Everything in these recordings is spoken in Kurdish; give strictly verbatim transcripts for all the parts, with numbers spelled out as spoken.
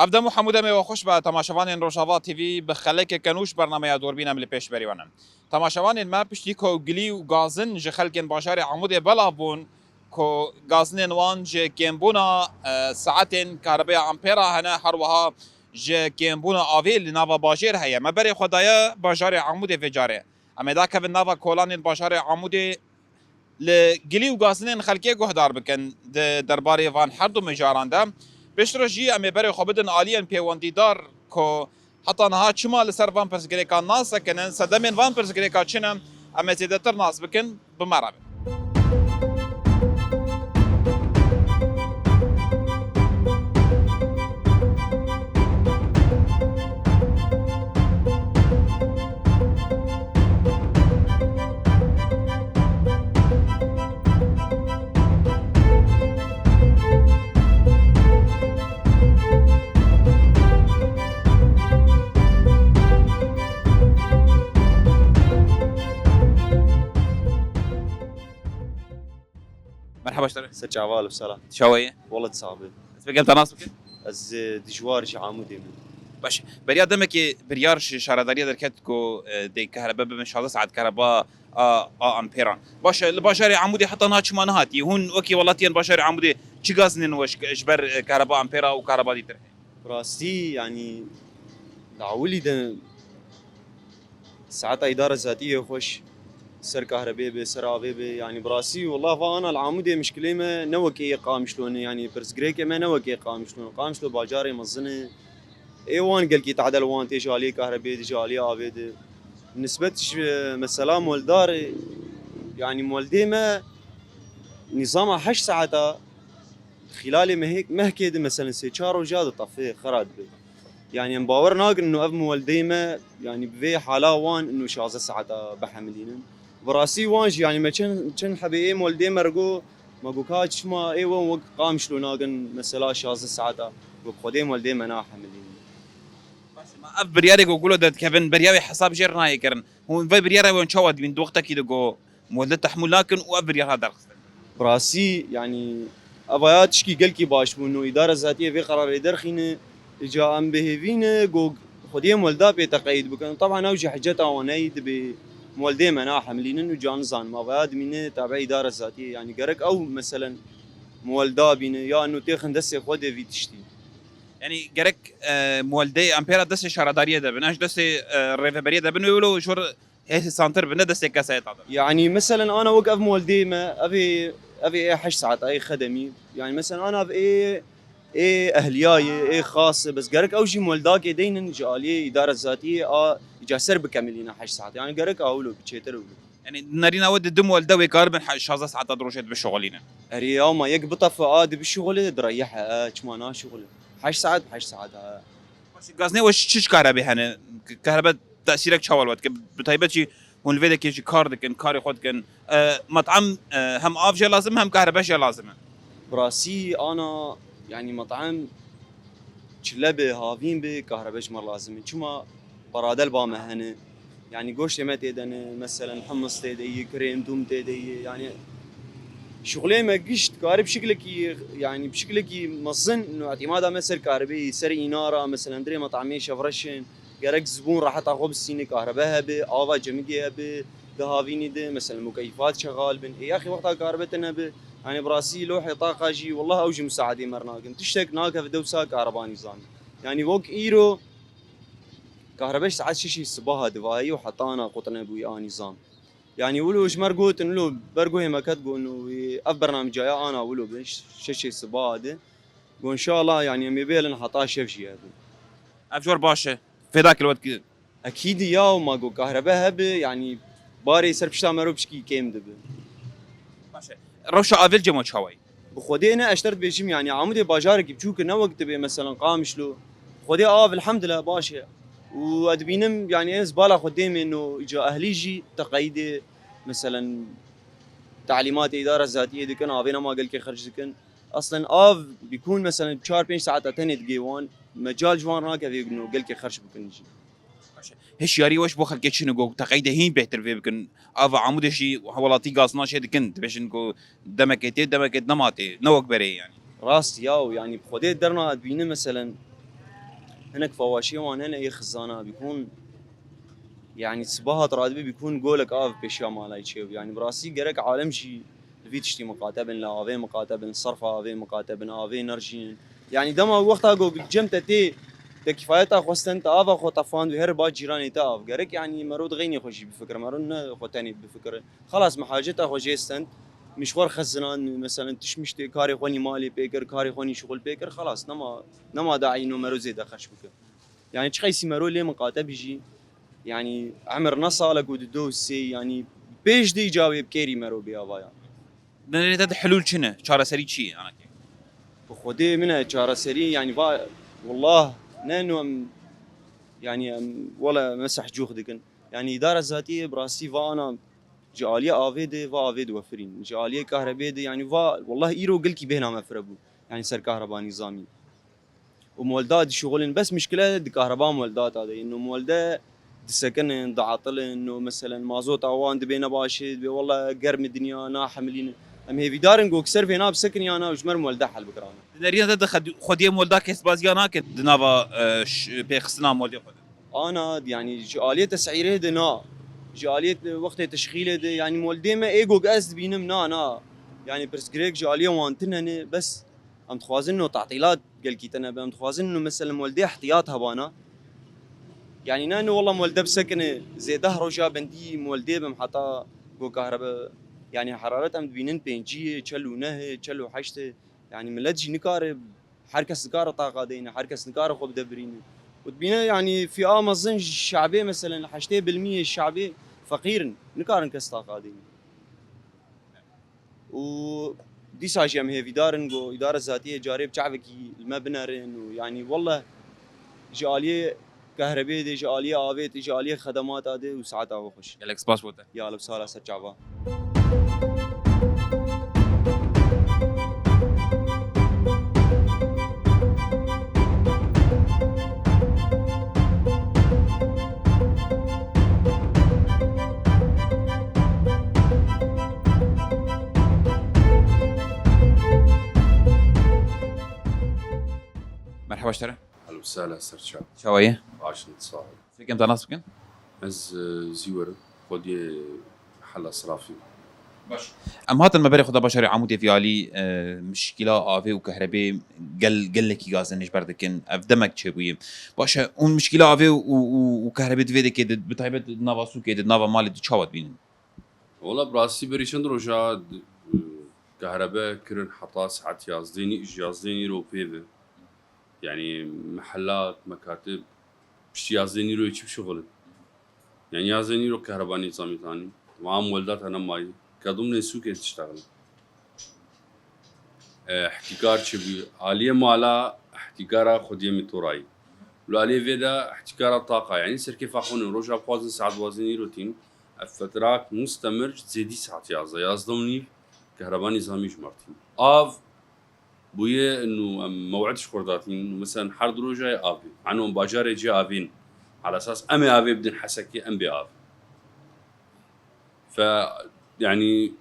Ev dem û hemû demê we xweş be, temaşevanên Rojava T V, bi xelekeke nû ji bernameya Dûrbîn em li pêşberî we ne. Temaşevanên me, piştî ku gilî û gazin ji xelkên bajarê Amûdê belav bûn, ku gazinên wan ji kêmbûna, e, saetên karebeya ampêra hene, her wiha ji kêmbûna avê li nava bajêr heye. Me berê xwe daye bajarê Amûdê vê carê. Em ê dakevin nava kolanên bajarê Amûdê, li gilî û gazinên xelkê guhdar bikin di derbarê van her du mijaran de. Piştre jî em ê berê xwe bidin aliyên pêwendîdar ku heta niha çima li ser van pirsgirêkan nasekinin, sedemên van pirsgirêka çi ne, em ê zêdetir nas bikin, bi me re bin. Merhaba ji te re. Ser çava, aleykum selam. Çawa ye? Wala sax be. Ez pêkem te nas bikim? Ez, e, Dijwar ji Amûdê me. Baş. Beriya demekê biryar ji şaredariyê derket ku, e, dê kahrebe bibin şazdeh saet kahreba a, a ampêran. Baş, e, li bajarê Amûdê heta niha çima nehatiye? Hûn wekî welatiyên bajarê Amûdê çi gazinên we ji, ji ber, e, kahreba ampêra û kahreba dîtir heye? Bi rastî, yanî, li ewilî de saeta îdara zatî yê xweş, ser kahrebê be, ser avê be, yanî bi rastî, wallah, va ana li Amûdê mişkilê me ne wekê yê Qamişlo ne, yanî pirsgirêkê me ne wekê Qamişlo ne. Qamişlo bajarê mezin e. Ê wan gelkî tadel wan tê ji aliyê kahrebê de, ji aliyê avê de. Nisbet ji mesela moldarê, yanî moldê me nîzama heşt saeta Xîlalê mehê-, mehkê de, meselen, sê çar roja ditefe, xera dibe. Yanî, em bawer nakin ino ev muweldeyê me, yanî, bi vê hala wan ino şazdeh saeta bihemilînin. Bi rastî wan jî, yanî, me çend, çend hebê ê muweldeyê me re got, me got, ka çima ê wan wek Qamişlo nakin, mesela, şazdeh saeta, got, bi Xwedê muweldeyê me nahemilînin. Baş e, ma ev biryarê ku gulo derdikevin, beriya wê hesab jê re nayê kirin. Hûn vê biryara wan çawa dibîn? Di wextekî de ku muwellit tehmûl nakin û ev biryar hat derxistin. Bi rastî, yanî, ev aya tişkî gelkî baş bû. No îdara zatiyê vê qerarê derxîne. Îca em bi hêvî ne ku xwediyê muwelda pê teqeyîd bikin. Teban ew jî hiceta wan heyî dibê muweldê me nahemilînin û ca nizanim. Ev aya dimîne tabe îdara zatiyê. Yanî gerek ew meselen muwelda bîne ya no têxin destê xwe de vî tiştî. Yanî gerek, e, muweldê em pê re destê şaredariyê de bin, an jî destê, e, rêveberiyê de bin wê wilo ji wir hêsantir bin, ne destê kesayeta de. Yanî, meselen, ana wek ev muweldê me, ev ê, ev ê heşt saet, ê xedemî. Yanî, meselen, ana ev ê, ê ehliya ye, ê xas e, bes gerek ew jî muweldakê deynin ji aliyê îdara zatiyê a îca ser bikemilîne heşt saet. Yanî, gerek a wilo bi çêtir wilo. Yanî, nerîna we di du muwelde wê karibin he-, şazdeh saeta di rojê de bişuxulînin. Erê, ya ma yek bitefe a di bişuxule, direyih e, çima naşuxule? Heşt saet, heşt saet e. Baş e, gazinê we çi, çi kahrebe hene? K-, kahrebe tesîrek çawa li we dike? Bi taybet jî hûn li vê dekê jî kar dikin, karê xwe dikin. E, met'em, e, hem av jê lazim, hem kahrebe jê lazim e. Bi rastî ana, yanî met'em çile be, havîn be, kahrebe ji me lazim e. Çima paradel ba me hene. Yanî goştê me tê de ne, meselen humus tê de yî, kirêm dûm tê de yî. Yanî şixulê me gişt kare bi şiklekî, yanî bi şiklekî mezin, no, îtîmada me ser kahrebe yî, ser înara, meselen dirê met'emê şevreşin. Gerek zibûn reheta xwe bistîne, kahrebe hebe, ava cemidê hebe, di havînî de, mesela, mukeyfat şexal bin. Ê, yaxî wexta kahrebe tune be, yanî bi rastî lohê taqa jî, wallah ew jî musaedê me re nakin. Tiştek nakeve dewsa kahreba nîzamî. Yanî wek îro, kahrebe ji saet şeşê sibaha divayî û heta ana qutine bûyî a nîzam. Yanî wilo ji me re gotin, wilo ber guhê me ket, got, wî ev bernamecaya ana wilo be, şeşê sibaha de. Got, înşallah, yanî em ê bêlin heta şev jî hebe. Ev jor baş e. Fêda kir we dikir. Ekîdî ya, ma got kahrebe hebe, yanî barê ser pişta me re pişkî kêm dibe. Baş e. Rewşa avê li cem we çawa ye? Bi Xwedê ne, ez ji te re dibêjim, yanî Amûdê bajarekî biçûk e, ne wek dibê, meselen, Qamişlo. Xwedê av, elhamdulillah, baş e. Û ez dibînim, yanî ez bala xwe dêmê no îca ehlî jî teqeyîdê, meselen, talîmatê îdara zatiyê dikin, avê nema gelkê xerc dikin. Aslen av bikûn, meselen, çar pênc saeta tenê digê wan, mecal ji wan re nakeve no gelkê xerc bikin jî. Hişyarî we ji bo xelkê çi ne ku teqeyde hîn bêhtir vê bikin? Ava Amûdê jî welatî gazina jê dikin, dibêjin ku demekê tê, demekê nema tê, ne wek berê yanî. Rast ya, û yanî bi Xwedê derna dibîne, meselen, Hinek fawaşiyê wan hene yê xizana bîkûn, yanî sibahat radibe bîkûn golek av pêşiya malayê çêbû. Yanî bi rastî gerek alem jî li vî tiştî miqate bin, li avê miqate bin, li serfa avê miqate bin, avê nerjînin. Yanî dema wexta ku cem te tê, te kifayeta xwe stend, te ava xwe tefand û her ba cîranê te av. Gerek yanî mero di xeynê xwe jî bifikire, mero ne xwe tenê bifikire. Xelas, me haceta xwe jê stend. Min ji xwe re xezinan, meselen, tişt miştê karê xwe nî malê pê kir, karê xwe nî şixul pê kir, xelas, nema, nema daî no mero zêde xerc bike. Yanî çi qeysî mero lê miqate bijî, yanî emir ne salek û di do sê, yanî pêş de îca wê bi kêrî mero bê avaya. Di nerê te de hilûl çi ne? Çareserî çi ye, anakê? Bi xwedê min e çareserî, yanî va, wallah, ne no em, yanî em, wele me sehcûx dikin. Yanî îdara zatiyê bi rastî va ana ji aliyê avê de, va avê diwefirîn. Ji aliyê kahrebê de, yanî va, wallah îro gelkî bêhna me fire bû. Yanî ser kahreba nîzamî. Û molda dişixulin, bes mişkile di kahreba molda ta de. Ino molde disekinin, diatilin, no meselen mazota wan dibê ne baş e, dibê wela germ e dinya, nahemilînin. Em hêvîdar in ku ser vêna bisekin ya na û ji me re molde hel bikirane. Di neriya te de xed-, xwediyê molda kes baziya nake di nava, e, ş-, pêxistina moldê xwe de. Ana, yanî ji aliyê tesîrê de na, ji aliyê wextê teşxîlê de, yanî moldê me ê ku ez dibînim, na, na. Yanî pirsgirêk ji aliyê wan tune ne, bes em dixwazin no tatîlat gelkî tune be, em dixwazin no meselen moldê ihtiyat hebana. Yanî ne, ne wela molde bisekine, zêdeh roja bendî moldê bim heta ku kahrebe, yanî heraret em dibînin pêncî ye, çel û neh e, çel û heşt e. Yanî milet jî nikare, her kes nikare taqa deyne, her kes nikare xwe bide birîne. Û dibîne, yanî fîa mezin ji şabê, meselen, heştê bilmiyê şabê feqîr in, nikarin kes taqa deyne. Û dîsa jî em hêvîdar in ku îdare zatiyê carê bi çavekî li me binerin û, yanî, wele ji aliyê kahrebê de, ji aliyê avê de, ji aliyê xedemata de û saeta we xweş. Gelek spas bo te. Ya, li sala ser çava. Merhaba ji te re. Ehlen we sehlen, ser çav. Çawa ye? Baş in, sağ ol. Sê kem te nas bikin? Ez, e, Zîwer im. Xwediyê Hela Sirafî. Baş. Em hatin me berê xwe da bajarê Amûdê vî alî, e, mişkîla avê û kehrebê gel-, gelekî gazenin ji ber dikin. Ev demek çêbûye. Baş e, hûn mişkîla avê û, û, û kehrebê di vê dekê de, bi taybet di nava sûkê de, di nava malê de çawa dibînin? Wela bi rastî berî çend roja d-, kahrebe kirin heta saet yazdeh nî, ji yazdeh nî ro pê ve. Yanî mehelat, mekatib, piştî yazdeh nî ro çi bişixulin? Yanî yazdeh nî ro kahreba nîzamî tanî. Wan molda te nemayî. Kedum ne sûkê diştexilin. E, ihtîkar çi bû? Aliyê mala ihtîkara xwediyê mîtorayî. Li aliyê vê de ihtîkara taqa, yanî serkêfa xwe ne. Roja bixwazin saet duwazdeh nî ro tîn. Ev fetrak mustemir zêdî saet yazdeh, yazdeh û nîv kahreba nîzamî ji me re tîn. Av bûye inu em mew'id ji xwe re datîn, inu meselen her du roja ye av bê. Eno em bajarê cê avê nin. Ala esas em ê avê bidin Hesekê, em bê av. Fe, yanî,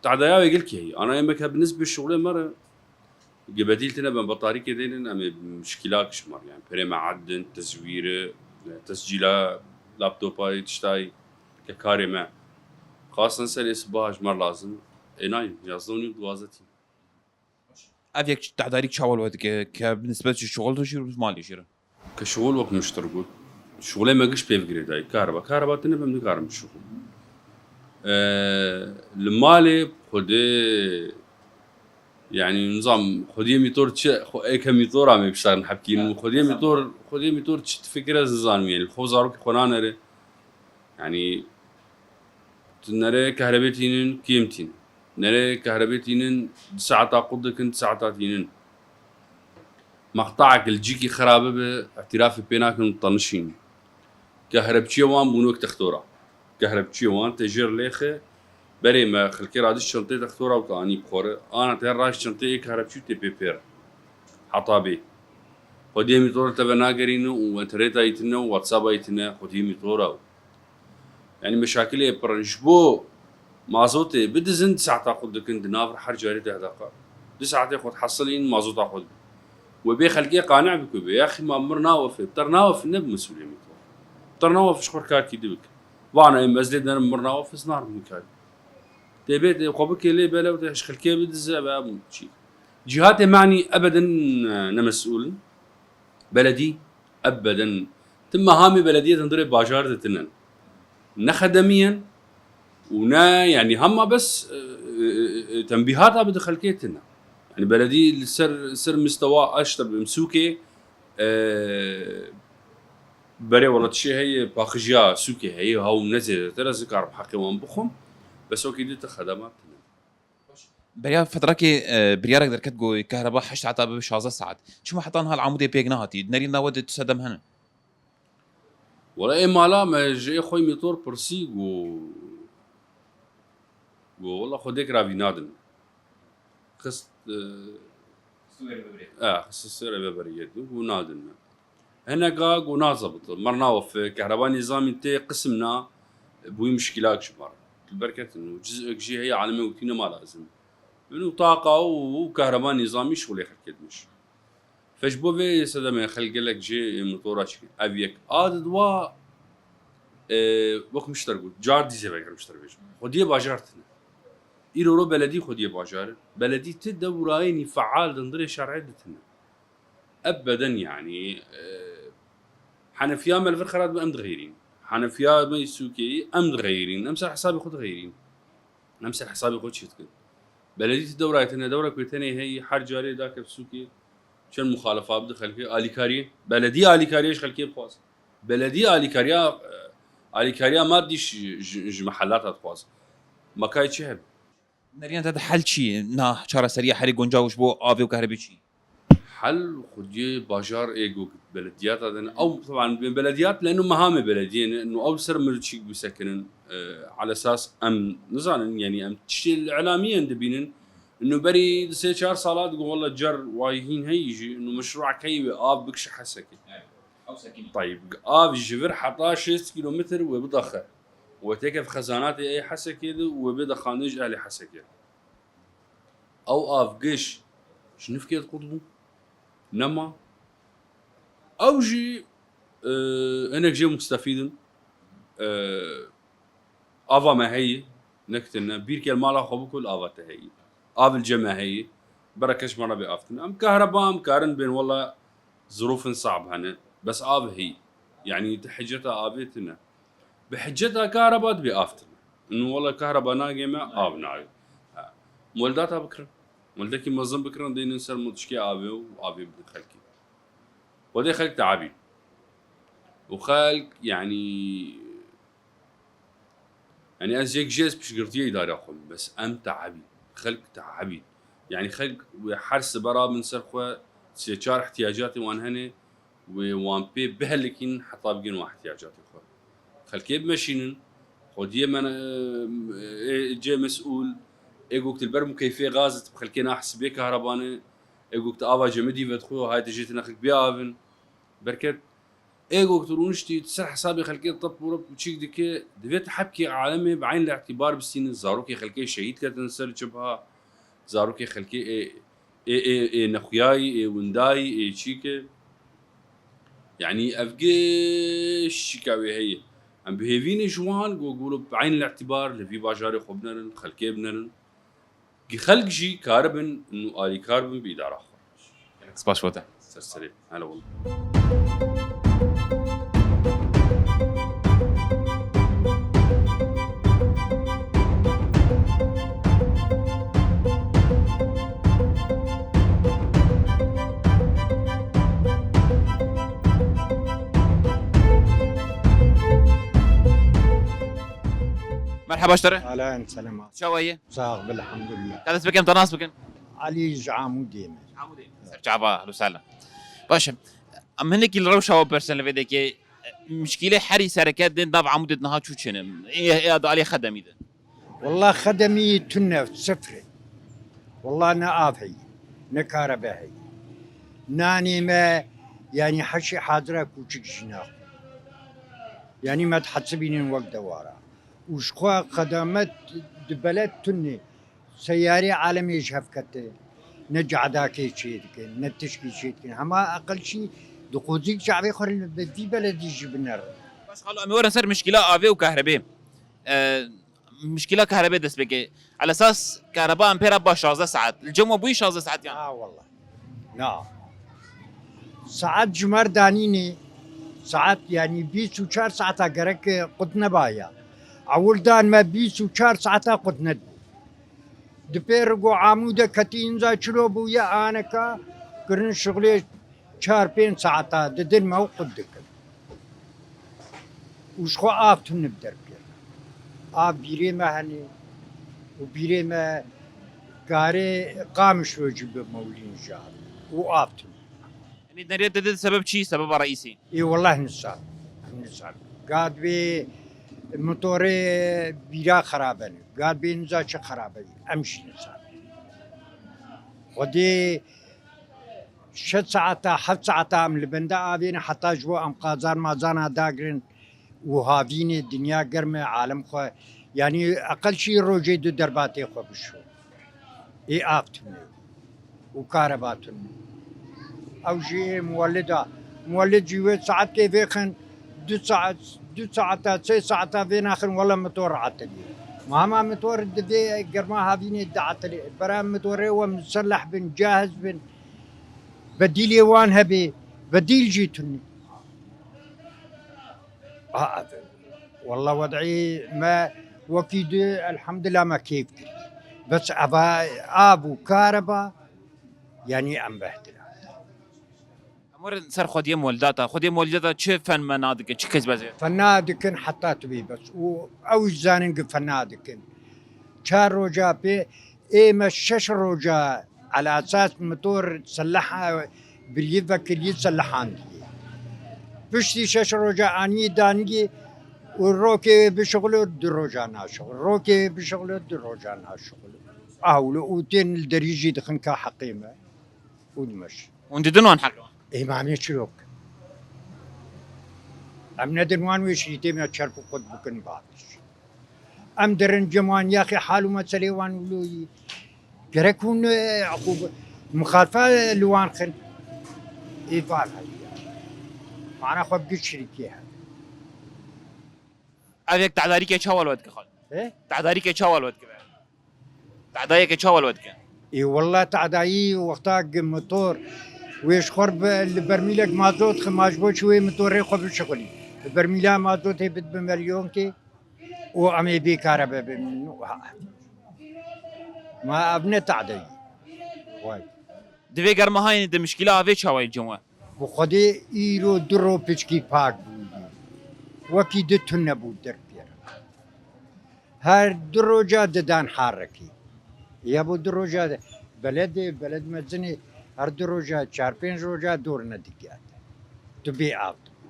Tehdaya wê gelkî heye. Ana yemek he bi nisbê şixulê me re, ge bedîl tine ben betarîkê deynin, em ê mişkîlak ji me re, yani perê me ed din, tezwîri, tescîla laptopayê, tiştayê, ke karê me. Xasten serê sibaha ji me re lazim. Ê nayên, yazdeh û nîv, duwazdeh tîn. Ev yek tehdarîk çawa li we dike, ke bi nisbet ji şixul re jî û malê jî re? Ke şixul wek min ji te re got, şixulê me giş pê ve girêdayî, kahreba. Kahreba tune be em nikarin bişixulin. Ee, li malê xwedê, yanî nizam, xwediyê mîtor çi, xwe êke mîtora me biştarin hebkîn û xwediyê mîtor, xwediyê mîtor çi difikire ez nizanim, yanî li xwe zarokê xwe nanere. Yanî tu nerê kahrebê tînin, kêm tîn. Nerê kahrebê tînin, di saeta qut dikin, di saeta tînin. Mextaek li cîkî xirabe be, îtirafê pê nakin û tanişîn. Kahrebçiyê wan bûn wek textora. Kahrebçiyê wan te jêr lêxe, berê me xilkê radişt çentê textora û te anî bi xwe re. Ana te raşt çentê ê kahrebçî û tê pê pêr. Heta bê. Xwediyê mîtora te ve nagerîne û enterneta yî tine û WhatsAppa yî tine, xwediyê mîtora û. Yanî meşakilê pir in. Ji bo mazotê bidizin, di saeta xwe dikin, di nav re her carê deh deqa. Du saetê xwe dihesilîn, mazota xwe dibin. We bê xelkê qane bike, bê ya xî ma mir nawefe, ter nawefe ne bi mesûlê min. Ter nawefe ji xwe karkî dibik. Vana em ez lê derim mir nawefe, ez narim min karî. Tê bê tê xwe bike lê bele û tê ji xelkê bidize ve çî. Cîhatê manî ebeden, e, ne mesûl in. Beledî ebeden. Tim mehamê belediyê di hundirê bajar de tinen. Ne xedemiyen û ne, yani, hema bes, e, e, e, tembîhata bide xelkê tine. Yani, beledî li ser, ser mistewa aşta bi sûkê, e, berê wela tişê heye, paxijiya sûkê heye, hew ne zêdetir, ez nikarim heqê wan bixwim, bes wekî dî ti xedemat tine. Beriya fetrekê, e, biryarek derket ku kehreba heşt saeta bibe şazdeh saet. Çima heta niha li Amûdê pêk nehatî? Di nerîna we de tu sedem hene? Wela ê mala me ji ê xwey mîtor pirsî ku, ku wela Xwedê kiravî nadin. Xist, e, Sûrê bibirê. E, xist sûrê bibirê yê dû ku nadin me. Hineka ku nazebitin. Mer nawefe, kehreba nîzamî tê qisim na, bûyî muşkilak ji me re. Li ber ketin û cizek jî heye alemê wekî nema lazim. Min û taqa û, û kehreba nîzamî şixulê xelkê dimiş. Fe ji bo vê sedemê xelk gelek jê motora çikin. Ev yek. A di dwa, e, wek min ji te re got, car dîzê vegerim ji te re bêjim. Xwediyê bajar tine. Îro ro beledî xwediyê bajar in. Beledî ti dewrayênî feal di hundirê şerê de tine. Ebeden, yani, e, henefiya me li vir xerat bû, em dixeyrîn. Henefiya me yî sûkê yî, em dixeyrîn. Em ser hesabê xwe dixeyrîn. Em ser hesabê xwe çê dikin. Beledî ti dewra tine, dewra ku tenê heyî, her carê dake bi sûkê, çend muxalefa bide xelkê, alîkariyê. Beledî alîkariyê ji xelkê bixwaz. Beledî alîkariya, e, alîkariya madî ji, ji, ji mehelata dixwaz. Makayê çi hebe? Nerîna te de hel çi ye? Na çareseriya herî guncaw ji bo avê û kehribê çi? Hel xwediyê bajar ê ku belediyata de ne. Ew, teban, belediyat leno mehamê belediyê ne. No ew ser mir çîk bisekinin. E, alesas em nizanin, yani em tiştê li îlamiyên dibînin. No berî di sê çar sala digo, wela cer wayî hîn heyî jî. No meşruak heyî wê av bikişe Hesekê. Evet. Ew sekinî. Tayîb, av ji vir heta şêst kîlometr wê bidaxe. Wê têke bi xezanatê ê Hesekê de û wê bê dexandin ji ehlê Hesekê. Ew av giş ji nifkê diqut bû. Nema. Ew jî, e, hinek jê mustefîd in. E, ava me heyî, nekitine. Bîrke li mala xwe biko, li ava te heyî. Av li cem me heyî. Bereke ji me re bê av tine. Em kehreba, em karin bên, wela zirûfin sab hene. Bes av heyî. Yani ti hiceta avê tine. Bi hiceta kahreba dibê av tine. Inu wela kahreba nagê me, av nayê. Ha. Moldata bikirin. Moldekî mezin bikirin, deynin ser motişkê avê û avê bidin xelkî. Xwedê xelk teabî. Û xelk, yani, yani ez yek jê ez piştgirtiyê îdara xwe bim, bes em teabî. Xelk teabî. Yani xelk wê her sibe rabin ser xwe, sê çar ihtiyacatê wan hene, wê wan pê bihelikîn heta bigên wan ihtiyacatê xwe. Xelkê bimeşînin, xwediyê me, ê, cê mesûl, ê gok tu li ber mukeyfê gaz dibî xelkê nahisibê kahreba ne, ê gok tu ava cemidî vedixwe, hayê tu jê tine xelk bê avin. Berket, ê gok tu rûniştî, tu ser hesabê xelkê tep û rep û çîk dike, divê tu hebkê alemê bi eyn îtîbar bistînin, zarokê xelkê şehîd ketin ser çiba, zarokê xelkê ê, ê, ê, ê nexuyayî, ê windayî, ê çîke. Yani ev giş şika wê heye. Em bi hêvî ne ji wan ku, ku bi eyn îtîbar li vî bajarê xwe binerin, xelkê binerin. Ki xelk jî karibin û alîkar bin bi îdara xwe. Gelek spas bo te. Ser serê. Hele wele. Merhaba ji te re. Alen, selama. Çawa ye? Sağ ol, elhamdülillah. Ka dest bikim, te nas bikim? Elî ji Amûdê me. Amûdê. Ser çava, ehlo sehlen. Baş e. Em hinekî li rewşa we persen li vê dekê, e, mişkîlê herî sereke dê nav Amûdê niha çû çêne? Ê, ê, di alî xedemî de. Wela xedemî tune, sifir e. Wela ne av heye, ne karebe heye. Nanê me, yanî heşê hadira kûçik jî naxwe. Yanî me dihesibînin wek dewara. Û ji xwe xedamet di beled tune. Seyarê alemê ji hev kete. Ne cadakê çê dikin, ne tişkî çê dikin. Hema eqil çî di qozîk çavê xwe li vî beledî jî binerin. Baş xalo, em ê werin ser mişkîla avê û kahrebê. E, mişkîla kahrebê dest pê kê. Elesas kahreba em pê re ba şazdeh saet. Li cem we bûyî şazdeh saet yan? Na wallah. Na. Saet ji me re danînê, saet, yanî bîst û çar saeta gerek, e, qut nebaya. Ewil dan me bîst û çar saeta qut nedibû. Di pêrik û amûde ketî înza çilo bûye aneka kirin şixulê çar pênc saeta didin me û qut dikin. Û ji xwe av tune bi derkevin. Av bîrê me hene û bîrê me karê Qamişlo jî bi mewlîn jî û av tune. Yanî nerê te did sebeb çi? Sebeba reîsî? Ê, wallah nisan. Nisan. Gad bê motorê bîra xerabe ne. Gad bê niza çi xerabe ne. Em jî nisan. Xwedê şeş saeta, heft saeta em li benda avê ne, heta ji bo em qazan mazana dagirin û havînê dinya germ e, alem xwe, yanî eqel şî rojê du derbatê xwe bişo. Ê av tune û kareba tune. Ew jî ê muwelida. Muwelid jî wê saetkê vêxin, du saet, du saeta, sê saeta vê naxin, wele motor etilî. Ma hema motor di vê germa havînê diatilê. Bera motorê we miseleh bin, cahiz bin. Bedîlê wan hebe, bedîl jî tune. A, a, walla wed'î me wekî di, elhamdulillah, me kêf kir. Bes eva av û kareba, yanî em behdila. Em werin ser xwediyê muwelidata. Xwediyê muwelidata çi fen me nadikin, çi kes bezê? Fena dikin heta tu bê bes. Û ew jî zanin ki fena dikin. Çar roja pê, ê me şeş roja ala esas motor seleha birî vekirî selehandiye. Piştî şeş roja anî danî û rokê wê bişixulo du roja naşixulo. Rokê wê bişixulo du roja naşixulo. Ahwilo û tên li derî jî dixin ka heqê me. Û dimeş. Hûn didin wan heqê wan? Ê, ma em ê çirok. Em nedin wan wê şirîtê me çerp û qut bikin batiş. Em derin cem wan yaxê hal û meselê wan wilo yî. Gerek hûn, e, eqû-, muxalife li wan xin. Ê, van heye. Mana xwe bi giş şirîtê he. Ev yek tedarîke çawa li we dike xal? He? Tedarîke çawa li we dike? Tadayeke çawa li we dike? Ê, wella tadayî wexta gi motor wê ji xwe re bi, li bermîlek mazot xima ji bo çi wê motorê xwe bişixulî. Bi bermîla mazotê bid bi melyonkê û em ê bê karebe bimînin û ha. Ma ev ne tadayî. Way. Di vê germahayê de mişkîla avê çawa ye cem we? Bi Xwedê îro du ro piçkî pak bûyî. Wekî di tune bû derpêre. Her du roja didan harekî. Ya bo du roja de, beledê, beled mezinê, her du roja, çar pênc roja dor nediket. Tu bê av dibû.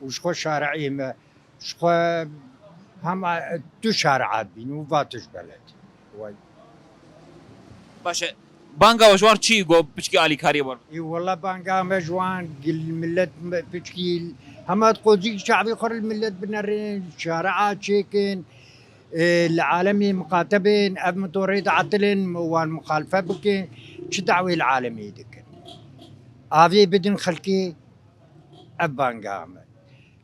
Û ji xwe şare'ê me, ji xwe hema tu şare'a dibîn û va tu ji beled. Way. Baş e. Banga we ji wan çi got piçkî alîkariyê wer? Ê, wela banga me ji wan gil millet me piçkî hema qozî çavê xwe li millet binerin, şare'a çêkin, ê, li alemê miqate bin, ev motorê diatilin, wan muxalife bikin, çi dawê li alemê dikin? Avê bidin xelkê, ev banga me.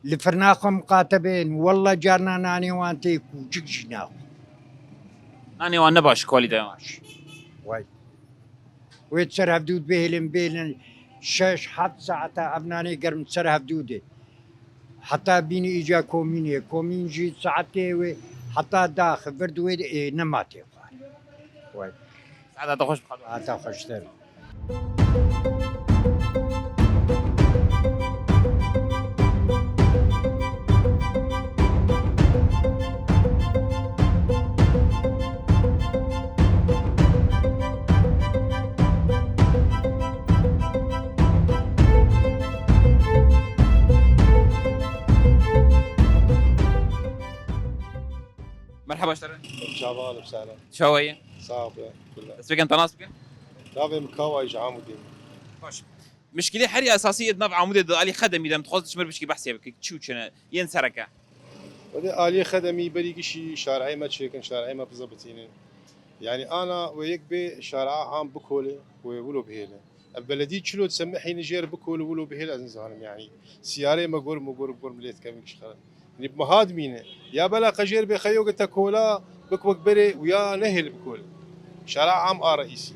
Li firna xwe miqate bin, wela carna nanê wan tê kûçik jî naxwe. Nanê wan ne baş, kwalîteya wan. Baş. Way. Wê ser hevdû bihêlin, bihêlin şeş, heft saeta ev nanê germ ser hevdû de. Heta bînî îca komînê. Komîn jî saetê wê heta daxi vir di wê de, ê, nema tê xwar. Way. Saeta te xweş bixwe. Saeta xweştir. Merhaba, şere. Çawa halim, selam. Çawa ye? Sağ ol, kula. Dest pêkin, te nas bikin? Navê min Kawa, ji Amûdê. Baş. Mişkilê herî esasî yê di nav Amûdê de alî Xedemî de em dixwazin ji me re pişkî behsê bike. Çi û çi ne? Yên sereke. Wede aliyê Xedemî berî gişî şare'ê me çêkin, şare'ê me bizebitînin. Yani ana wê yek bê şaraa am bikole, wê wilo bihêle. Ev beledî çilo disemihîne jêr bikole wilo bihêle, ez nizanim yani. Siyarê me gorm û gorm gorm lê dikevin kişxere. Yani bi meha dimîne. Ya bela qe jêr bê xeyo ge te kola bik wek berê û ya nehêle bikole. Şaraa am a reîsî.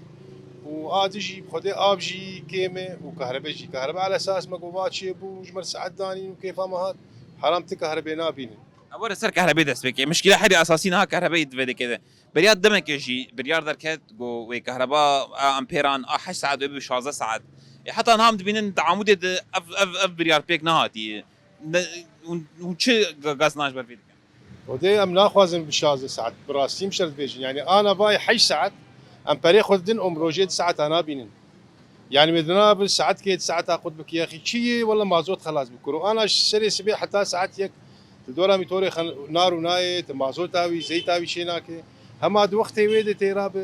Û a dijî bi xwedê av jî kêm e û kahrebe jî. Kahrebe ala esas me gova çêbû, ji me saet danîn û kêfa me hat. Heram ti kahrebe nabînin. Ew were ser kahrebê dest pê ke. Mişkîla herî esasî niha kahrebeyê di vê dikê de. Beriya demekê jî biryar derket, got wê kahreba a empêran a heşt saet wê bi şazdeh saet. Ê heta niha em dibînin di Amûdê de ev, ev, ev biryar pêk nehatiye. Ne, hûn, hûn çi ga-, gazinan ji ber vê dikin? Odê em naxwazin bi şazdeh saet. Bi rastî em şer dibêjin. Yani ana vay heşt saet em perê xwe didin, em rojê di saeta nabînin. Yani me dina bi saet kê saeta qut bikî, yaxî çi yê, wala mazot xelas bikir. Û ana ji serê sibê heta saet yek, tu dora mîtorê xen-, nar û nayê, tu mazota wî, zeyta wî çê nake. Hema di wextê wê de tê rabe,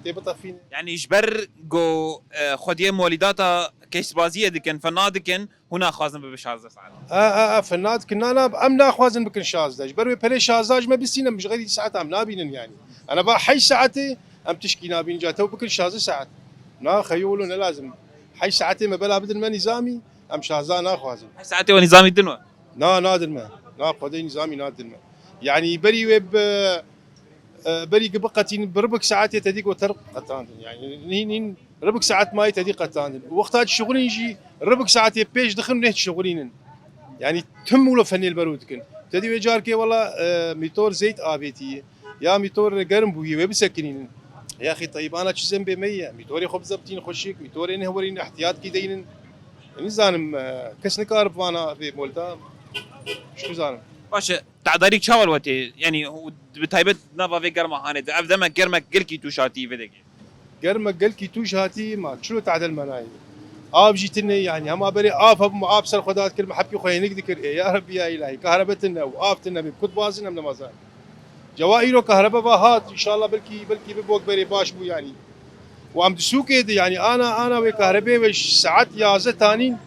tê bitefîne. Yani ji ber go, e, xwediyê molîdata keşbaziyê dikin, fena dikin, hûn naxwazin bibe şazdeh saet. A, a, a, fena dikin, na, na, em naxwazin bikin şazdeh. Ji ber wê perê şazdeh ji me bistîne, em ji xeyrî saet em nabînin yani. Ana va heşt saetê, em tişkî nabînin, ca tew bikin şazdeh saet. Na, xeyolo ne lazim. Heşt saetê me bela bidin me nîzamî, em şazdeh naxwazin. Heşt saetê we nîzamî din we? Na, nadin me. Na, xwedê nîzamî nadin me. Yani berî wê bi, e, berî ki biqetîn, bi ribik saetê te dî got ter qetandin. Yani nîn, nîn ribik saet mayî te dî qetandin. Wexta dişixulîn jî ribik saetê pêş dixin neh dişixulînin. Yani tim wilo fenêl bero dikin. Te dî wê carkê wela, e, mîtor zeyt avêtiye. Ya mîtor germ bûye, wê bisekinînin. Yaxî teyîbana çi zembê me ye. Mîtorê xwe bizebtîn xweşik, mîtorê nehwerîn ihtiyatî deynin. Nizanim, e, kes nikare bi vana vê molda. Çi bizanim. Baş e, tedarîk çawa li we tê? Yanî û bi taybet nava vê germa hanê de. Ev demek germek gelkî tûş hatî vê dekê. Germek gelkî tûş hatî, ma çilo tadel me nayê. Av jî tune, yanî hema berê av hebû, me av ser xwe da dikir, me hepî xwe hênik dikir. Ê ya Rebbî ya îlahî, kahrebe tune û av tune bê, bi ku dibazin em nemazanin. Cewa îro kahrebe va hat, înşallah belkî, belkî bi bok berê baş bû yanî. Û em di sûkê de, yanî ana, ana wê kahrebê wê ji saet yazdeh tanîn,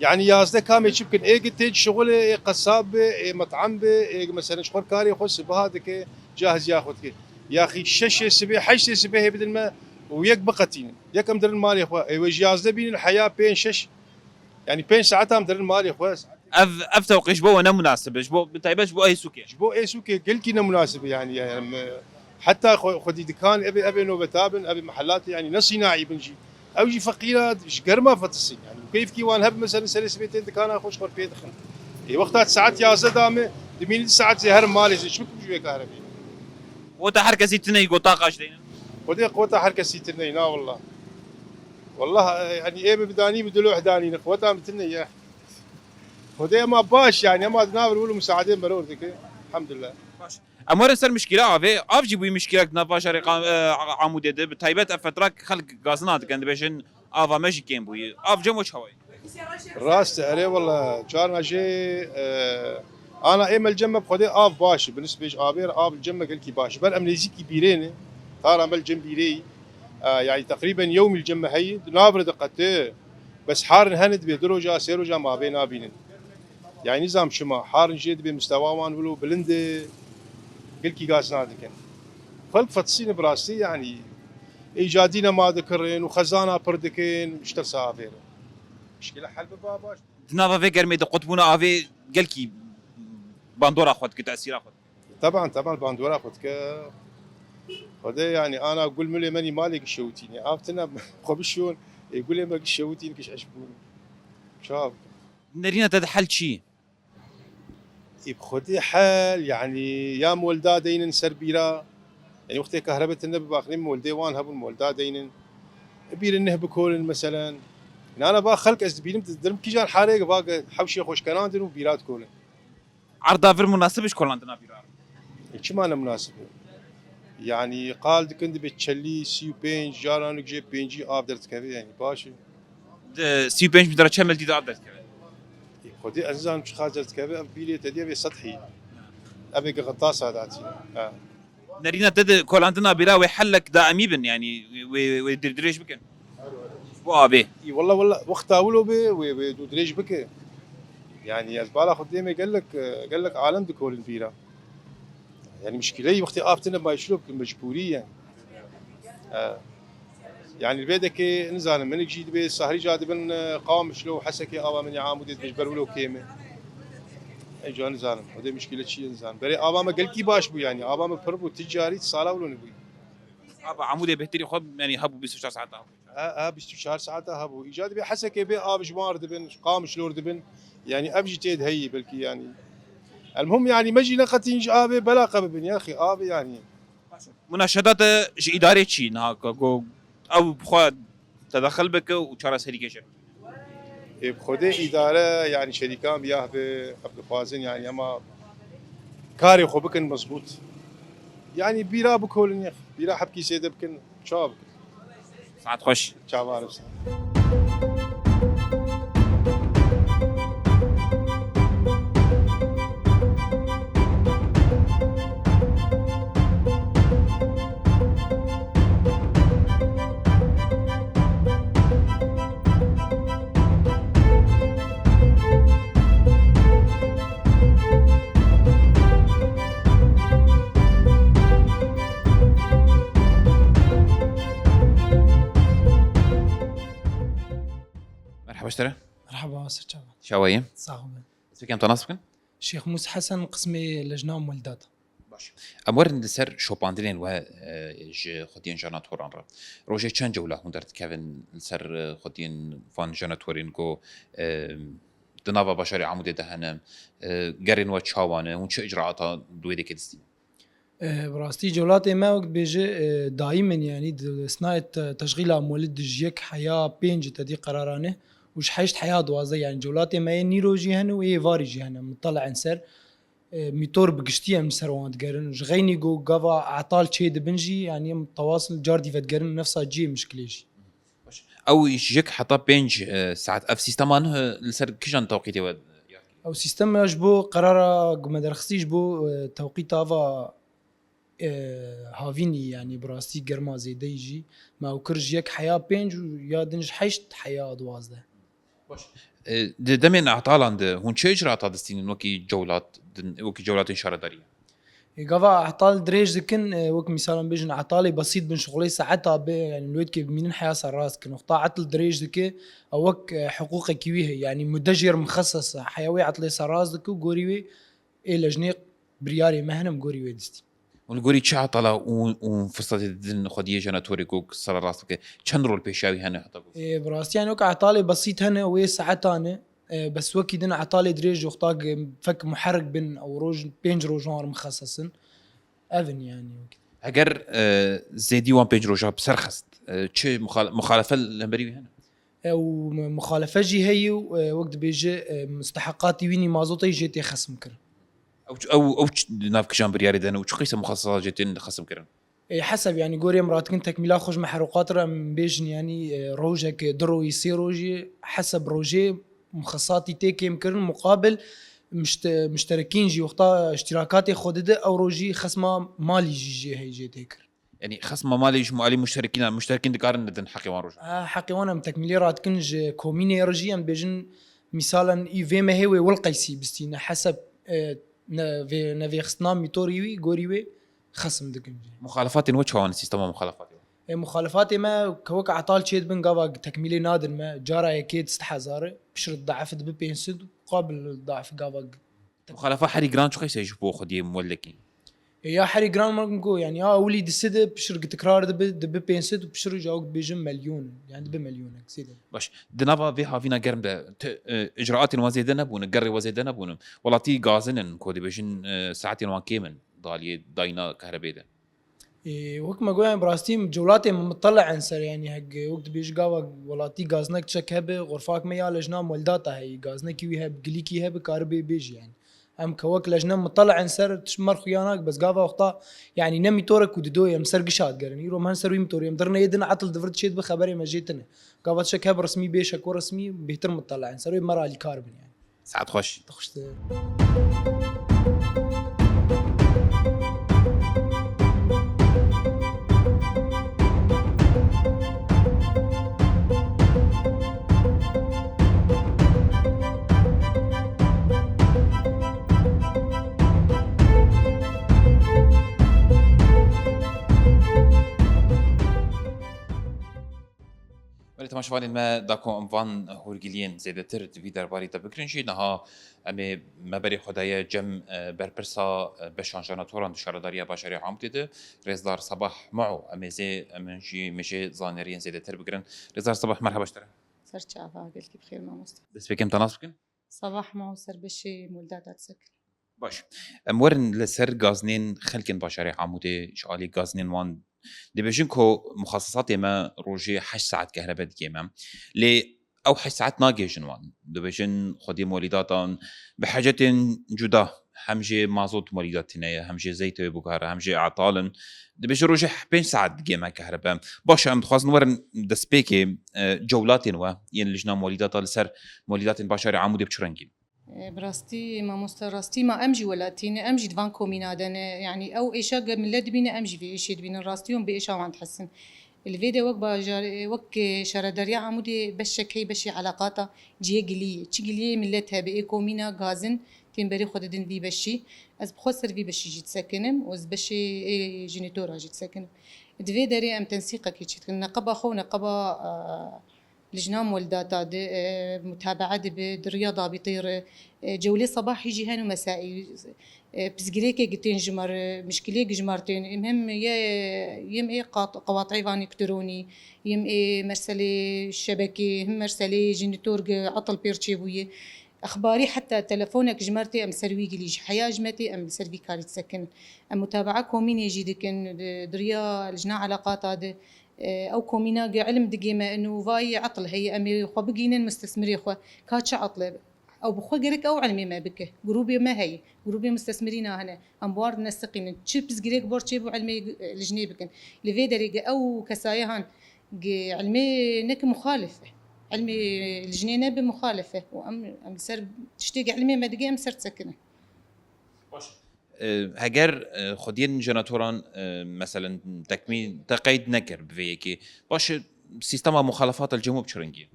yanî yazdeh kamê çi bikin? Ê gi tê şixulê, ê qesab be, ê metam be, ê gi meselen ji xwe karê xwe sibeha dike, cahiziya xwe dike. Yaxî şeşê sibê, heştê sibê hê bidin me û yek biqetînin. Yek em dirin malê xwe. Ê wê ji yazdeh bînin heya pênc şeş. Yanî pênc saet em dirin malê xwe. Ev, ev tewqî ji bo we ne munasib e, ji bo, bi taybet ji bo ê sûkê. Ji bo ê sûkê gelkî ne munasib e, yanî, yanî, em, heta xwe, xwedî dikan, evê, evê nobeta bin, evê mehelatê, yanî ne sînaî bin jî. Ew jî feqîra ji germa fetisîn, yanî. Keyfkî wan hebe, mesela serê sibê tên dikana xwe ji xwe pê dixin. Ê wexta saet yazdeh dame, dimînî saet zê her malê zê çi bikim ji wê kahrebe. Wota her kesî tune yî, go taqa jî deynin? Xwedê qota her kesî tune yî, na wallah. Wallah, e, yanî ê bi bidanî bi diloh danî, ne qota min tune ye. Xwedê ema baş, yanî ema di nav rûl û misaadê meror dike. Elhamdulillah. Baş. Em werin ser mişkîla avê. Av jî bûyî mişkîlek di nav bajarê Qa-, e, Amûdê de. Bi taybet ev fetra xelk gazina dikin, dibêjin ava me jî kêm bûyî. Av cem we çawa ye? Rast e, erê wele, carna jê, e, ana ê me li cem me bi Xwedê av baş e. Bi nisbê ji avê re av li cem me gelkî baş e. Ber em nêzîkî bîrê ne. Tara me li cem bîrê yî. E, yanî teqrîben yewmî li cem me heye. Di nav re diqete. Bes harin hene dibê du roja, sê roja me avê nabînin. Yani nizam şima, harin jê dibê mistewa wan wilo bilind e, gelkî gazina dikin. Xelk fetisîne bi rastî, yani îcadî nema dikirin û xezana pir dikin, ji tirsa avê re. Mişkîle hel biba baş. Di nava vê germê de qutbûna avê gelkî bandora xwe dike, tesîra xwe dike. Teban, teban bandora xwe dike. Xwedê yani ana gul milê menî malê gişewitînê. Av tine xwe bişon, ê gulê me gişewitîn giş eş bûn. Çav. Nerîna te de hel çi? Ê bi Xwedê hel, yani ya molda deynin ser bîra. Yani wextê kahrebe tine bi baxnê moldê wan hebûn molda deynin. Bîrin neh bikolin meselen. Nana va xelk ez dibînim dirim kîjan harê va hewşê xweşkenandin û bîra dikolin. Erda vir munasib e ji kolandina bîra re? E, çima ne munasib e? Yani qal dikin dibe çelî, sî û pênc, caran jê pêncî av derdikeve, yani baş e. Di sî û pênc bin lira çend miltî de av derdikeve? E, Xwedê ez nizanim çiqas derdikeve, ev bîrê te diye vê sethî. Ev ê ki xitasa datî. Ha. Nerîna te di kolandina bîra wê helek daimî bin, yani wê, wê dûrdirêj bikin. Ji bo avê. Î, walla, walla, wexta wilo be, wê, wê dûrdirêj bike. Yani ez bala xwe dêmê gelek, gelek alem dikolin bîra. Yani mişkîleyî wextê av tine mayî şilo bikin, mecbûrî ye. E, yani li vê dekê nizanim, minik jî dibê Sahrîca dibin, e, Qamişlo û Hesekê ava min ya Amûdê dibê ji ber wilo kêm e. Ê ca nizanim, xwedê mişkîle çi ye nizanim. Berê ava me gelkî baş bû yani, ava me pir bû, ti carî sala wilo nebûyî. Ava Amûdê bêhtirî xwe yani hebû bîst û çar saeta. Ha, ha, bîst û çar saeta hebû. Îca dibê Hesekê bê av ji mar dibin, Qamişlo dibin. Yani ev jî tê de heyî belkî yani. Elmuhim yani me jî neqetîn ji avê bela qe bibin ya xî avê yani. Munaşedate ji îdarê çi niha ku, ku ew bi xwe tedexil bike û çareserî kêşe? Ê, bi Xwedê îdare, yani şerîkan bi yah be, ev dixwazin yani, ema karê xwe bikin mezbût. Yani bîra bikolin, bîra hepkî zêde bikin, çawa bikin? Saet xweş. Çawa bikin? Merhaba ji te re. Merhaba, ser çavan. Çawa yî? Sax ol. Destpêkê em te nas bikin? Şêx Mûs Hesen, qismê lejna muwelidata. Baş. Em werin li ser şopandinên we, e, ji xwediyên jeneratoran re. Rojê çend cewla hûn derdikevin li ser, e, xwediyên van jeneratorin ku, e, di nava bajarê Amûdê de hene, e, gerên we çawa ne, hûn çi icraata li wê dekê distînin? E, bi rastî cewlatê me wek dibêje, e, dayîm in, yanî di sinayê te-, teşxîla molid ji yek heya pênc tedî qerara ne û ji heşt heya duwazdeh, yanî cewlatê me yê nîro jî hene û yê varî jî hene, mitele'in ser. E, mîtor bi giştî em li ser wan digerin. Ji xeynî ku gava etal çê dibin jî, yanî em tewasil car dî vedigerin nefsa cihê mişkilê jî. Baş. Ew ji yek heta pênc, e, saet ev sîstema niha li ser kijan tewqîtê we? Ew sîstem ya ji bo qerara ku me derxistî ji bo, e, tewqîta va, e, havînî, yanî bi rastî germa zêdeyî jî me ew kir ji yek heya pênc û ya din ji heşt heya duwazdeh. Baş. E, di demên etalan de hûn çi icraata distînin wekî cewlat, din, wekî cewlatên şaredariyê? E, gava etal dirêj dikin, e, wek mîsalan bêjin etalê besît bin şixulê saeta bê, yani li wê dikê bimînin heya serrast dikin. Wexta etil dirêj dike, ew wek, e, hiqûqekî wî heye, yani mude jêr mixeses e. Heya wê etilê serrast dike û gorî wê ê lejnê biryarê me hene, gorî wê distî. Û li gorî çi etala û, û firsatê didin xwediyê jenatorê ku sala rast bike? Çend rol pêşiya wî hene heta ku? Ê, bi rastî yani wek etalê besît hene, wê saetan e. E, bes wekî din etalê dirêj wexta fek muherik bin, ew roj, pênc rojan mixeses in. Ev in yani wekî. Heger, e, zêdî wan pênc roja bi ser xist, e, çi muxal-, muxalefe li hemberî wî hene? Ew muxalefe jî heye û, e, wek dibêje, e, musteheqatî wî nî mazotê jê tê xesim kirin. Ew ç-, ew, ew ç-, di nav kijan biryarê de ne û çi qîse muxasesat jê tên xesim kirin? Ê, heseb, yani, gorî em radikin tekmîla xwe ji meheroqat re em bêjin, yani, e, rojek, du rojî, sê rojî, heseb rojê muxasesatî tê kêm kirin, muqabil mişte-, mişterekîn jî wexta îştîrakatê xwe dide, ew rojî xesma malî jî jê heye jê tê kirin. Yani xesma malê ji alî muşterekîna, muşterekîn dikarin didin heqê wan rojan? Ha, heqê wan em tekmîlê radikin ji komînê re jî em dibêjin, mîsalan î vê mehê wê Wil Qeysî bistîne heseb, e, ne-, vê-, nevêxistina mîtorî wî gorî wê xesim dikin jî. Muxalefatên we çawa ne, sîstema muxalefatê we? E, muxalefatê me ke wek etal çêdibin gava tekmîlê nadin me, cara yekê di sed hezar e, piştre didaef dibe pênc sed û qabil didaef gava Muxalefa herî giran çi qeyse ji bo xwediyê muwellekî? E, ya herî giran me got, yani ya ewilî di sed e, piştre gi tikrar dibe, dibe pênc sed û piştre jî ew dibêjin melyon, yani dibe melyonek zêde. Baş, di nava vê havîna germ de ti, e, icraatên wan zêde nebûne, gerê wan zêde nebûne. Welatî gazin in ku dibêjin, e, saetên wan kêm in di aliyê dayîna kahrebê de. Ê, wek me got, yani, bi rastî cewlatê me mitele'in ser, yani, hek, wek dibêjî gava welatî gaznek tiştek hebe, xurfak me ya lejna muwelidata heye, gaznekî wî hebe, gilîkî hebe, karibê bêjî, yani. Em ke wek lejne mitele'in ser, tişt me re xuya nake, bes gava wexta, yani, ne mîtorek ku didoyê em ser gişa digerin. Îro me hin ser wî mîtorê, em dirine yê din etil di vir çê dibe xeberê me jê tine. Gava tiştek hebe resmî bê şeko resmî, bêhtir mitele'in ser, wê me re alîkar bin, yani. Saet xweş. Xweş te. Belê temaşevanên me, da ku em van hûrgiliyên zêdetir di vî derbarî de bigirin jî, niha em ê me berê xwe daye cem, e, berpirsa, e, beşan jenatoran di şaredariya bajarê Amûdê de, Rêzdar Sabah Mao. Em ê zê, em ê jî, em ê jê zanînariyên zêdetir bigirin. Rêzdar Sabah, merheba ji te re. Ser çava, gelkî bi xêr mamoste. Destpêkê em te nas bikin. Sabah Mao ser beşê Moldata disekin. Baş. Em werin li ser gazinên xelkên bajarê Amûdê, ji alî gazinên wan dibêjin ku muxasisatê me rojê heşt saet kehrebe digê me. Lê ew heşt saet nagêjin wan. Dibêjin xwedî molîdatan bi hecetên cuda, hem jê mazot molîdat tune ye, hem jê zeytê wê biguhere, hem jê etal in. Dibêjin rojê pênc saet digê me kehrebe. Baş e, em dixwazin werin destpêkê, e, cewlatên we yên lijna molîdata li ser molîdatên bajarê Amûdê bi çi rengî? E, bi rastî, mamoste, rastî ma em jî welatî ne, em jî di van komîna de ne. Yanî ew êşa ge millet dibîne, em jî vê êşê dibînin. Rastî hûn bi êşa wan dihesin. Li vê de wek bajar, wek şaredariya Amûdê beşek hey beşê eleqata cihê gilî ye. Çi giliyê millet hebe, ê komîna gazin tên berê xwe didin vî beşî. Ez bi xwe ser vî beşî jî disekinim û ez beşê ê jinîtora jî disekinim. Di vê derê em tensîqekê çê dikin. Neqeba xwe û neqeba, e, Lijna Moldata di, e, mutabaa dibe, di riya dabîtê re, e, Cewlê Sebahî jî hene mesaîl, e, pirsgirêkê gi tên ji me re, mişkilê gi ji me re tên, em hem ye, yim ê qat-, qewateyê van îktronî, yim ê merselê şebekê, him merselê jinîtor gi etil pêr çêbûye. Exbarî heta telefonek ji me re tê, em ser wî gilî ji heya ji me tê, em li ser vî karî disekin. Em mutabaa komînê jî dikin, di, di riya lijna eleqata di, e, ew komîna ge ilm digê me, ino vayê etil heye, em ê xwe bigînin mistesmirê xwe. Ka çi etil e? Ew bi xwe gerek ew ilmê me bike. Grûbê me heye. Grûbê mistesmirîna hene. Em bi wan re nesiqînin. Çi pirsgirêk bor çêbû ilmê, e, lijnê bikin. Li vê derê ge ew kesayê han ge ilmê neke muxalif e. Ilmê lijnê nebe muxalif e. Û em, em li ser tiştê ge ilmê me digê em ser disekinin. Baş. E, heger, e, xwediyên jenatoran, e, meselen tekmî te qeyd nekir bi vê yekê. Baş e, sîstema muxalefata li cem we bi çi rengî ye?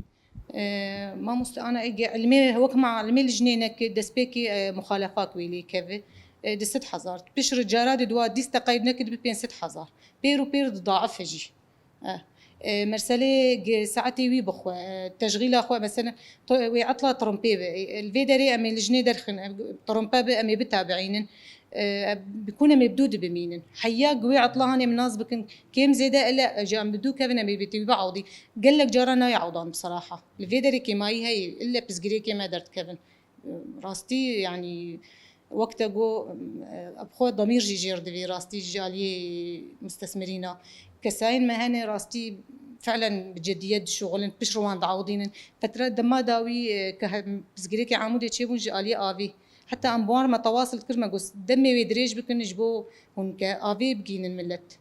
E, mamoste ana ege ilmê wek ma ilmê lijnê neke destpêkê, e, muxalefak wê lê keve. E, di sed hezar. Piştre cara di dua dîst te qeyd nekir bi pênc sed hezar. Pêr û pêr didaife jî. E, e, merselê gi saetê wî bixwe, e, teşxîla xwe, mesela, to-, wê etla trompê be. E, li vê derê em ê lijnê derxin, e, trompe be, em ê bitabiînin. E, bi kun em ê bi dû dibimînin. Heya gi wê etla hanê em nas bikin, kêm zêde ele, e, ji em bi dû kevin em ê bi tî biewdî. Gelek cara nayê ewdan bi seraha. Li vê derê kêmayî heye, ille pirsgirêkê me derdikevin. Rastî, yanî, wek te got, bi xwe demîr jî jêr divî, rastî ji aliyê mistesmirîna. Kesayên me hene, rastî, fi'len bi cidiyet dişuxulin, pişt wan diewdînin. Qetre dema dawî, e, ke he-, pirsgirêkê Amûdê çêbûn ji aliyê avê. Heta em bi wan re me tewasil kir, me got, demê wê dirêj bikin ji bo hûn ke avê bigînin millet.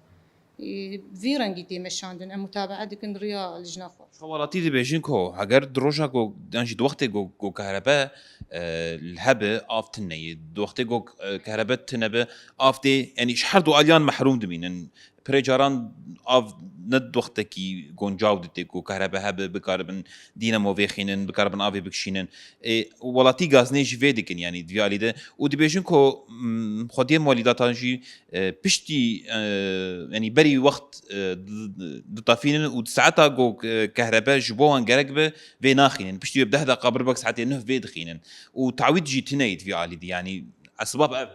Ê, vî rengî tê meşandin, em mutabaa dikin riya lijna xwe. Ji xwe welatî dibêjin ku heger di roja ku, yan jî di wextê ku, ku kehrebe, e, li hebe av tune ye. Di wextê ku, e, kehrebe tune be, av tê, yanî ji her du aliyan mehrûm dimînin. Pirê caran av ne di wextekî guncaw de tê ku kehrebe hebe, bikaribin dînamo vêxînin, bikaribin avê bikişînin. Ê, welatî gazinê jî vê dikin, yanî di vî alî de. Û dibêjin ku, mm, xwediyê molîdatan jî e, piştî, e, yanî berî wext, e, di, di, ditefînin û di saeta ku, e, kehrebe ji bo wan gerek be, vê naxînin. Piştî wê bi deh deqa birbek saetê nuh vê dixînin. Û tawît jî tune ye di vî alî de, yanî esbab ev.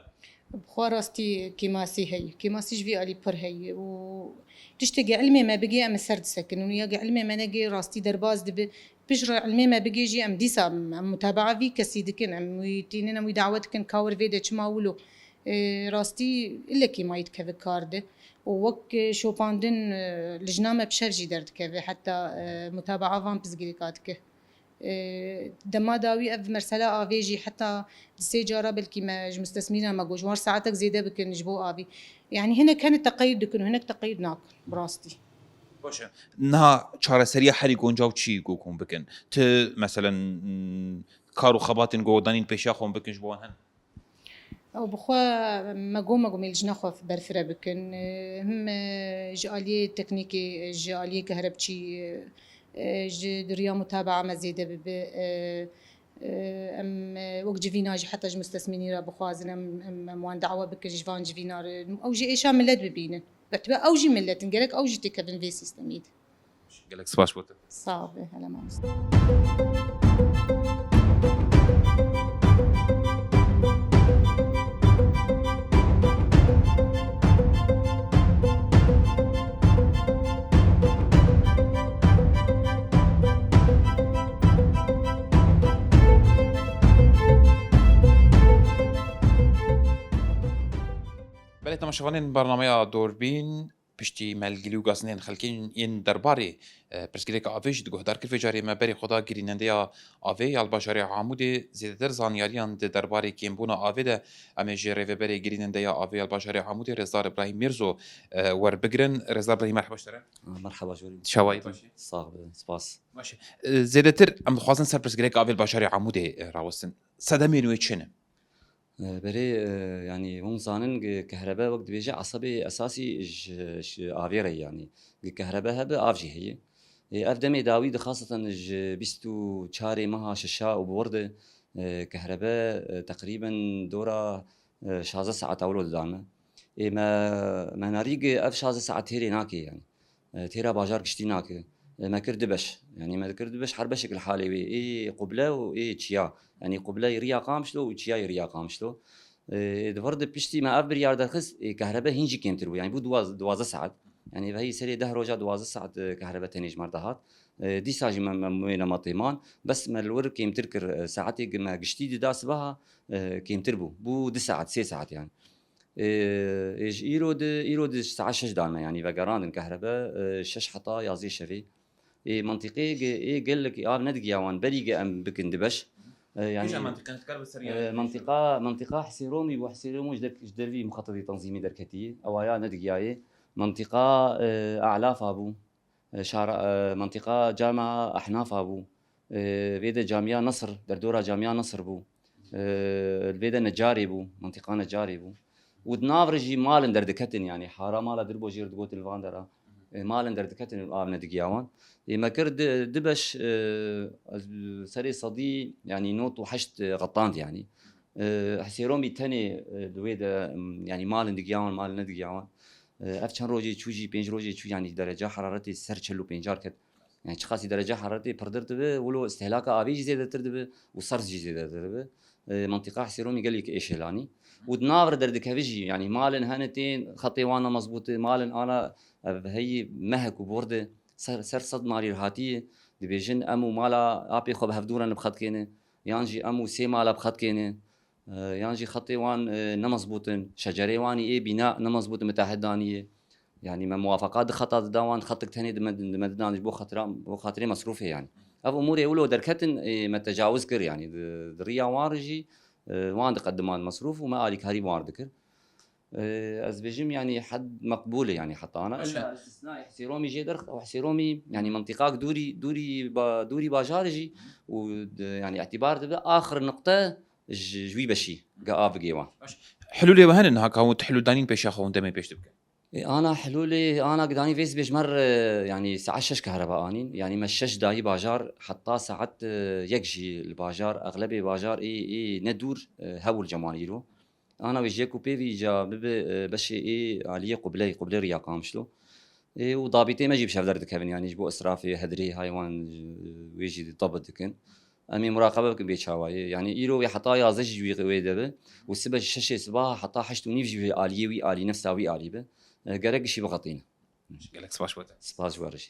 Bi xwe rastî kêmasî heye. Kêmasî ji vî alî pir heye û tiştê ge ilmê me bigê em li ser disekin. Û ya ge ilmê me negê rastî derbas dibe. Piştre ilmê me bigê jî em dîsa em mutabaa vî kesî dikin, em wî tînin, em wî dawet dikin, ka wir vê de çima wilo. E, rastî illekî mayî dikeve kar de. Û wek, e, şopandin, e, lijna me bi şev jî derdikeve, heta, e, mutabaa van pirsgirêka dike. E, dema dawî ev mesela avê jî heta di sê cara belkî me ji mistesmîna me got, ji wan saetek zêde bikin ji bo avî. Yanî hinek hene teqeyûd dikin û hinek teqeyûd nakin, bi rastî. Baş e. Niha çareseriya herî guncaw çi ku hûn bikin? Ti, meselen, mm, kar û xebatên ku danîn pêşiya xwe hûn bikin ji bo wan hene? Ew bi xwe me got, me got, me lijna xwe berfireh bikin. Him, e, ji aliyê teknîkê, ji aliyê kehrebçî, e, ji di riya mutabaa me zêde bibe. E, e, em, e, wek civîna jî heta ji mistesmînî re bixwazin, em, em, em wan dawe bikin ji van civîna re. Ew jî êşa millet bibînin. Betwe ew jî millet in, gerek ew jî têkevin vê sîstemî de. Gelek spas bo te. Sağ ol, hele mamoste. Belê temaşevanên bernameya Dorbîn, piştî me li gilî û gazinên xelkê yên derbarê, e, pirsgirêka avê jî di guhdar kir. Vê carê me berê xwe da girînendeya avê ya li bajarê Amûdê. Zêdetir zanyariyan di derbarê kêmbûna avê de em ê ji rêveberê girînendeya avê ya li bajarê Amûdê, Rêzdar Îbrahîm Mîrzo, e, werbigirin. Rêzdar Îbrahîm, merheba ji te re. Merheba jorî. Çawayî, baş î? Sax be, spas. Baş î. E, zêdetir em dixwazin ser pirsgirêka avê li bajarê Amûdê, e, rawestin. Sedemên wê çi ne? E, berê, e, yanî hûn zanin, gi-, kehrebe wek dibêje esebê esasî ji, ji avê re ye, yanî gi kehrebe hebe av jî heye. E, ev demê dawî di xaseten ji bîst û çarê meha şeşa û bi wir de, e, kehrebe, e, teqrîben dora, e, şazdeh saet ewlo didane. Ê me, me narî gi ev şazdeh saet têrê nake yanî. E, têra bajar giştî nake. E, me kir du beş. Yanî me kir du beş, her beşek li halê wê. Ê quble û ê çiya. Yanî qubleyê Riya Qamişlo û çiyayê Riya Qamişlo. E, di vir de piştî me ev biryar derxist, ê, kehrebe hîn jî kêmtir bû. Yanî bû duwaz-, duwazdeh saet. Yanî vehî serê deh roja duwazdeh saet, e, kehrebe tenê ji me re dihat. E, dîsa jî me, me wê nematê man. Bes me li wir kêmtir kir, e, saetê gi me giştî dida sibeha, e, kêmtir bû. Bû du saet, sê saet yanî. E, ê, ji îro di, îro di saet şeş dan me, yanî vegerandin kehrebe, e, şeş heta yazdê şevê. Ê, mentiqê ge-, ê gelek av nedigiya wan, berî ge em bikin du beş. E, yanî, Kîja mentiqe dikar bi ser e, yanî mentiqa, mentiqa Hisê Romî bû, Hisê Romî ji der-, ji dervî muxetetê tenzîmî derketî. Ewa ya nedigiyayê. Mentiqa, e, Elafa bû. E, şara, e, mentiqa Camia Ehnafa bû. E, vê de Camia Nesir, derdora Camia Nesir bû. E, vê de Necarê bû, mentiqa Necarê bû. Û di nav re jî malin derdiketin, yanî hara mala Dirbojê re digotin li van dera. E, malin derdiketin û av nedigiya wan. Ê me kir di, du beş, e, ez serê sedî, yanî nod û heşt, e, xetand yanî. E, Hisê Romî tenê, e, di wê de, em, yanî malin digiya wan, malin nedigiya wan. E, ev çend rojê çû jî, pênc rojê çû, yanî derece heraretê ser çel û pêncar ket. Yanî çiqasî derece heraretê pirtir dibe, wilo îstehlaka avê jî zêdetir dibe û serz jî zêdetir dibe. E, mentiqa Hisê Romî gelek êşelanî. Û di nav re derdikeve jî, yanî malên hene tên, xetê wan ne mezbût e, malên ana, ev heyî mehek û bor de ser, ser sed malî re hatiye, dibêjin em û mala apê xwe bi hevdû re ne bi xetkê ne, yan jî em û sê mala bi xetkê ne. E, yan jî xetê wan, e, ne mezbût in, şecerê wan ê bîna ne mezbût in, mitehid daniye. Yanî me muwafeqa di xeta dida wan, xetik tenê di me, di me didan ji bo xatira, bo xatirê mesrûfê yanî. Ev umûrê wilo derketin, ê, me tecawuz kir yanî. Di, di riya wan re jî, e, wan diqediman mesrûf û me alîkarî bi wan re dikir. E, ez bêjim yanî hed meqbûl e yanî heta ana. Ella istisnayê Hisê Romî jê derx, ew Hisê Romî yanî mentiqak dûrî, dûrî ba-, dûrî bajar e jî û di, yanî îtîbar dibe axir niqte ji, ji wî beşî ge av bigê wan. Baş. Hilûlê we hene niha ka hûn ti hilûl danîn pêşiya xwe hûn demê pêş dibikin? E, ana hilûlê, ana gidanî vê sibê ji me re, yanî saet şeş kehreba anîn. Yanî me şeş dayî bajar, heta saet, e, yek jî li bajar, exlebê bajar ê, ê ne dûr, e, hewl ceman îro. Ana wê ji yek û pê vî îca bibe, e, beşê ê aliyê qubleyê, qublê Riya Qamişlo. Ê, û dabîtê me jî bi şev derdikevin, yanî ji bo israfê, hedrê, haywan, e, wê jî tabi dikin. Em ê muraqebe bikin bê çawayê. Yanî îro wê heta yazdeh jî wî wê de be û sibe ji şeşê sibaha heta heşt û nîv jî wê aliyê wî alî, nefsa wî alî be. E, gerek gişî bixetîne. Gelek spas bo te. Spas ji we re jî.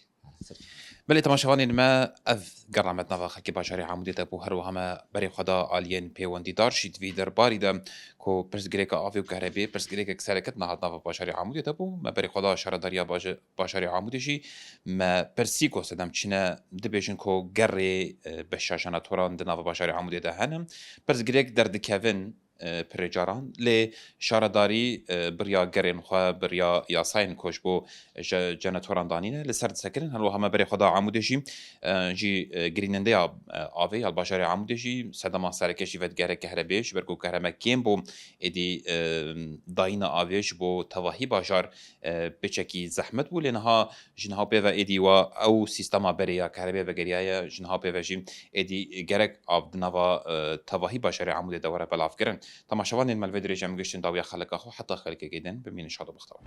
Belê temaşevanên me, ev gerra me di nava xelkê bajarê Amûdê de bû. Her wiha me berê xwe da aliyên pêwendîdar jî di vî derbarî de ku pirsgirêka avê û kehrebê, pirsgirêkek sereket niha di nava bajarê Amûdê de bû. Me berê xwe da şaredariya baje-, bajarê Amûdê jî. Me pirsî ku sedem çi ne, dibêjin ku gerê, e, beşa jeneratoran di nava bajarê Amûdê de hene. Pirsgirêk derdikevin, e, pirê caran. Lê şaredarî, e, bi riya gerên xwe, bi riya yasayên ku ji bo je-, jeneratoran danîne, li ser disekirin. Her wiha me berê xwe da Amûdê jî, e, jî, e, girînendeya, e, avê ya li bajarê Amûdê jî sedema sereke jî vedigere kehrebê, ji ber ku kehreme kêm bû, êdî, e, dayîna avê ji bo tevahî bajar, e, piçekî zehmet bû. Lê niha, ji niha pê ve êdî wa ew sîstema berê ya kehrebê vegeriyaye, ji niha pê ve jî êdî gerek av di nava, e, tevahî bajarê Amûdê de were belavkirin. Temaşevanên me, li vê dirêjê em gihiştin dawiya xeleka xwe, heta xelkekê din, bimînin şad û bextewar.